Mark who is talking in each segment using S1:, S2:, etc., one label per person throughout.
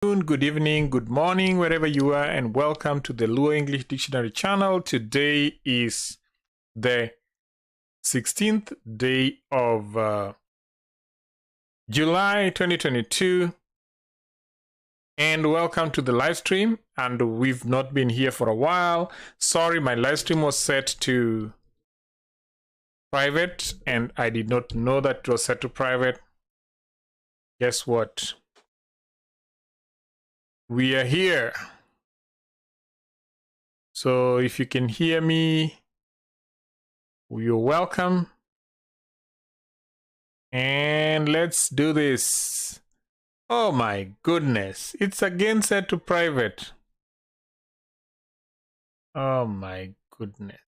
S1: Good evening, good morning, wherever you are, and welcome to the Luo English Dictionary channel. Today is the 16th day of July 2022, and welcome to the live stream. And we've not been here for a while. Sorry, my live stream was set to private, and I did not know that it was set to private. Guess what? We are here. So if you can hear me, you're welcome. And let's do this. Oh my goodness, it's again set to private. Oh my goodness.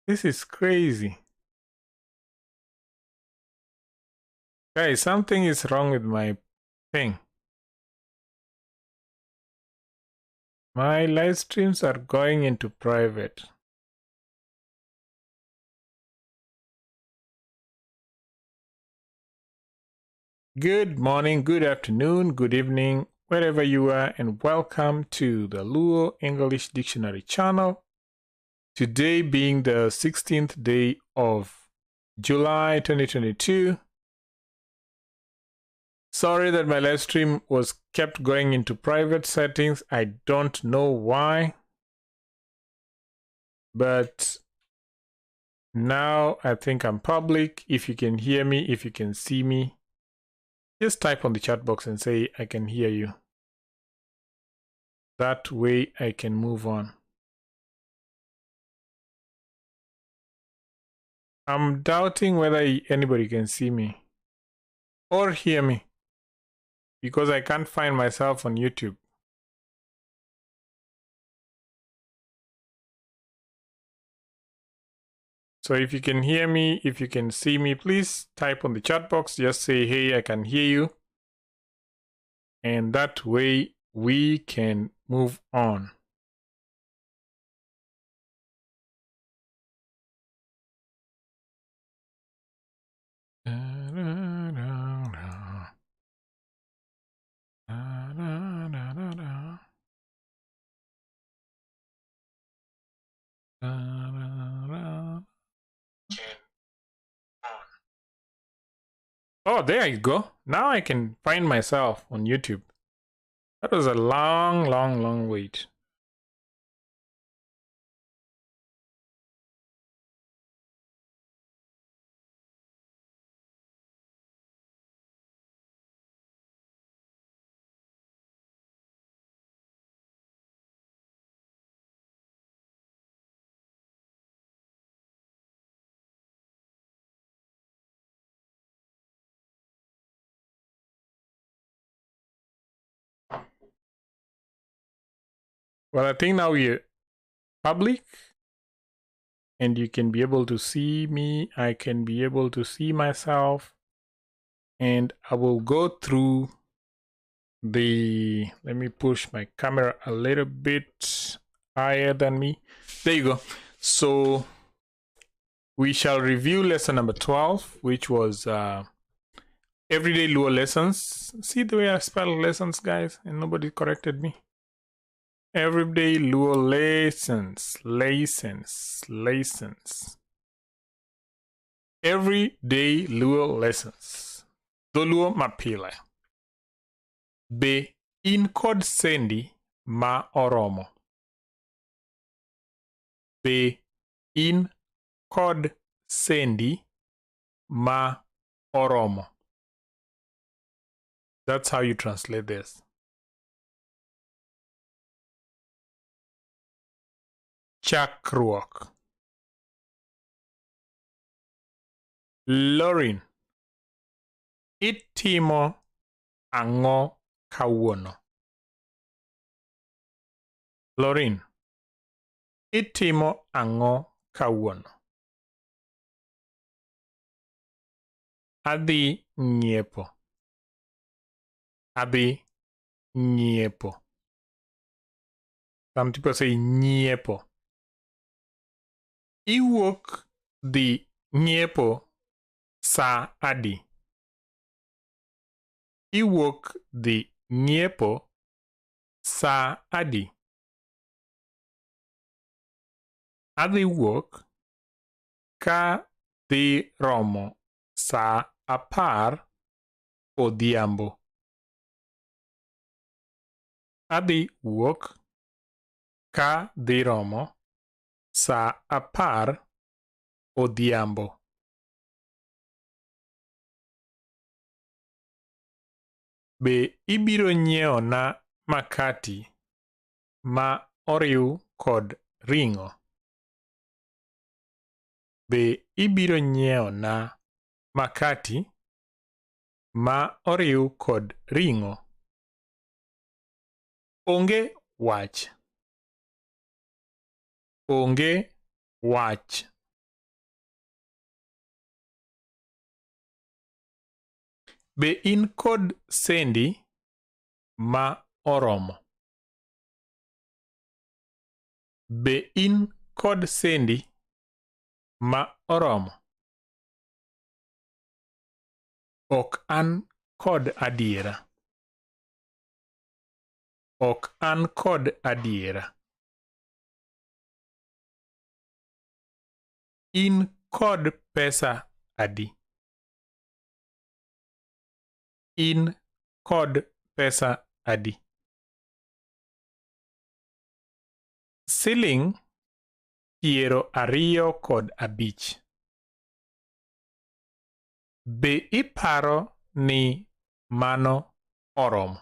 S1: This is crazy. Guys, something is wrong with my thing. My live streams are going into private. Good morning, good afternoon, good evening, wherever you are, and welcome to the Luo English Dictionary channel. Today being the 16th day of July 2022. Sorry that my live stream was kept going into private settings. I don't know why. But now I think I'm public. If you can hear me, if you can see me, just type on the chat box and say, I can hear you. That way I can move on. I'm doubting whether anybody can see me or hear me, because I can't find myself on YouTube. So if you can hear me, if you can see me, please type on the chat box. Just say, hey, I can hear you. And that way we can move on. Oh, there you go. Now I can find myself on YouTube. That was a long, long, long wait. Well, I think now we're public and you can be able to see me. I can be able to see myself, and I will go through the, let me push my camera a little bit higher than me. There you go. So we shall review lesson number 12, which was everyday Luo lessons. See the way I spell lessons, guys, and nobody corrected me. Everyday Luo lessons, lessons, lessons. Everyday Luo lessons. Dholuo mapile. Be in kod sendi ma oromo. Be in kod sendi ma oromo. That's how you translate this. Chakruok. Lorin, itimo ang'o kawuono? Lorin, itimo ang'o kawuono? Adhi ng'iepo. Adhi ng'iepo. Some people say nyiepo. Iwuok dhi ng'iepo sa adi? Iwuok dhi ng'iepo saa adi? Adhi wuok ka dhi romo saa 10 odhiambo. Adhi wuok ka dhi romo saa 10 odhiambo. Be ibiro nyiewona makati ma oriw kod ring'o? Be ibiro nyiewona makati ma oriw kod ring'o? Onge wach. Onge wach. Be in kod sendi ma oromo? Be in kod sendi ma oromo? Ok an kod adiera. Ok an kod adiera. In kod pesa adi? In kod pesa adi? Siling 25. Be iparo ni mano oromo?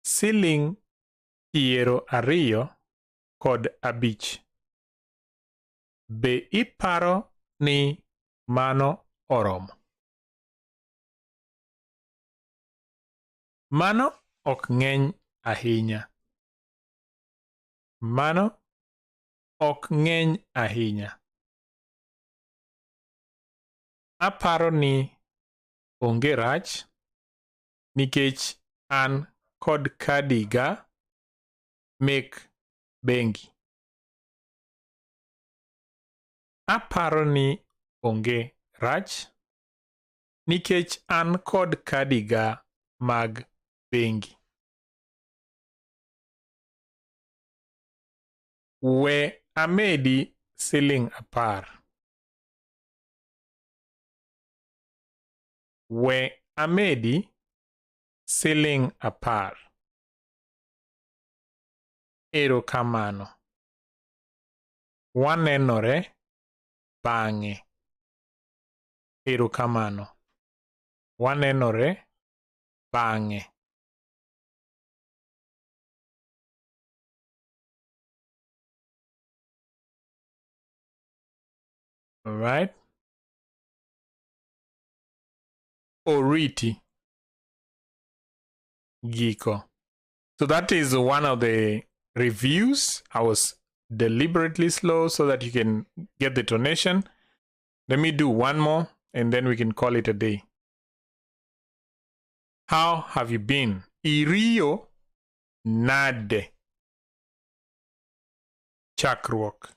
S1: Siling 25. Be iparo ni mano oromo? Mano ok ng'eny ahinya. Mano ok ng'eny ahinya. Aparo ni onge rach nikech an kod kadi ga mek bengi. Aparo ni onge rach nikech an kod kadi ga mag bengi. We amedi siling 10. We amedi siling 10. Erokamano. Wanenore bang'e. Erokamano. Wanenore bang'e. All right. Oriti. Giko. So that is one of the reviews. I was deliberately slow so that you can get the tonation. Let me do one more and then we can call it a day. How have you been? Iriyo nade. Chakruok.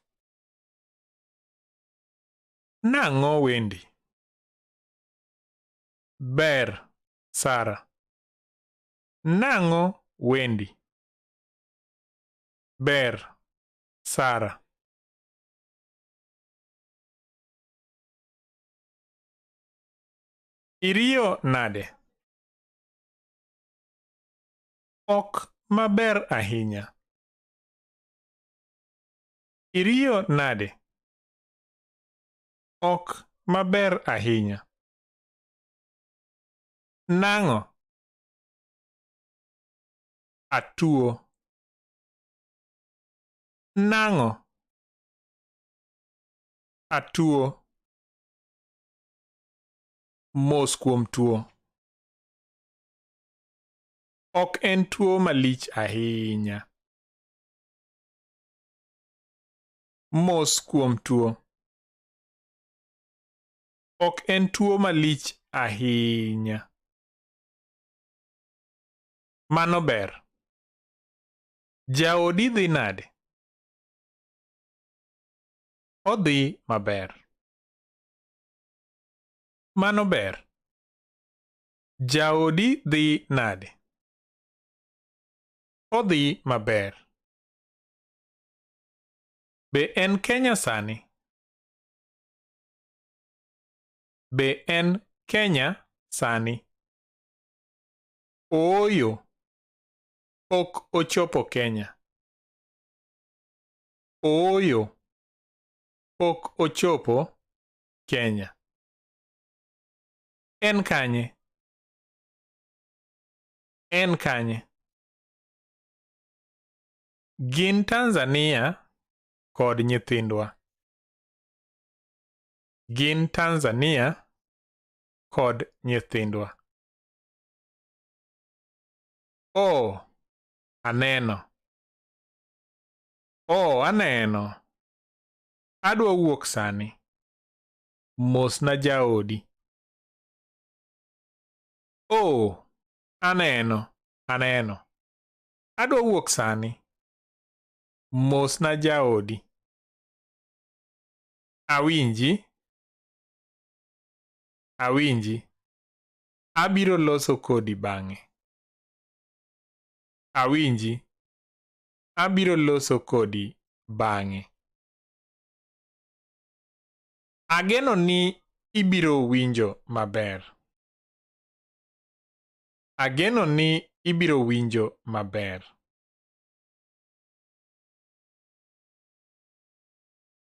S1: Nang'o Wendy? Ber, Sarah. Nang'o Wendy? Ber, Sarah. Iriyo nade? Ok maber ahinya. Iriyo nade? Ok maber ahinya. Nang'o? Atuo. Nang'o? Atuo. Mos kuom tuo. Ok en tuo malich ahinya. Mos kuom tuo. Ok en tuo malich ahinya. Mano ber. Jaodi dhi nade? Odhi maber. Mano ber. Jaodi dhi nade? Odhi maber. Be en Kenya sani? Be en Kenya sani? Ooyo, pok ochopo Kenya. Ooyo, pok ochopo Kenya. En kanye? En kanye? Gin Tanzania kod nyithindwa. Gin Tanzania kod nyithindwa. Oh, aneno. Oh, aneno. Adwa wuok sani. Mosna jaodi. Oh, aneno, aneno. Adwa wuok sani. Mosna jaodi. Awinji. Awinji. Abiro loso kodi bang'e. Awinji. Abiro loso kodi bang'e. Ageno ni ibiro winjo maber. Ageno ni ibiro winjo maber.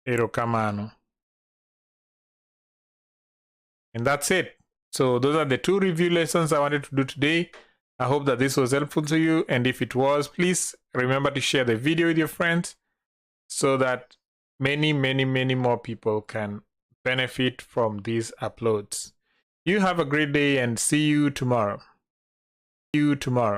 S1: Erokamano. And that's it. So those are the two review lessons I wanted to do today. I hope that this was helpful to you. And if it was, please remember to share the video with your friends so that many, many, many more people can benefit from these uploads. You have a great day and see you tomorrow. See you tomorrow.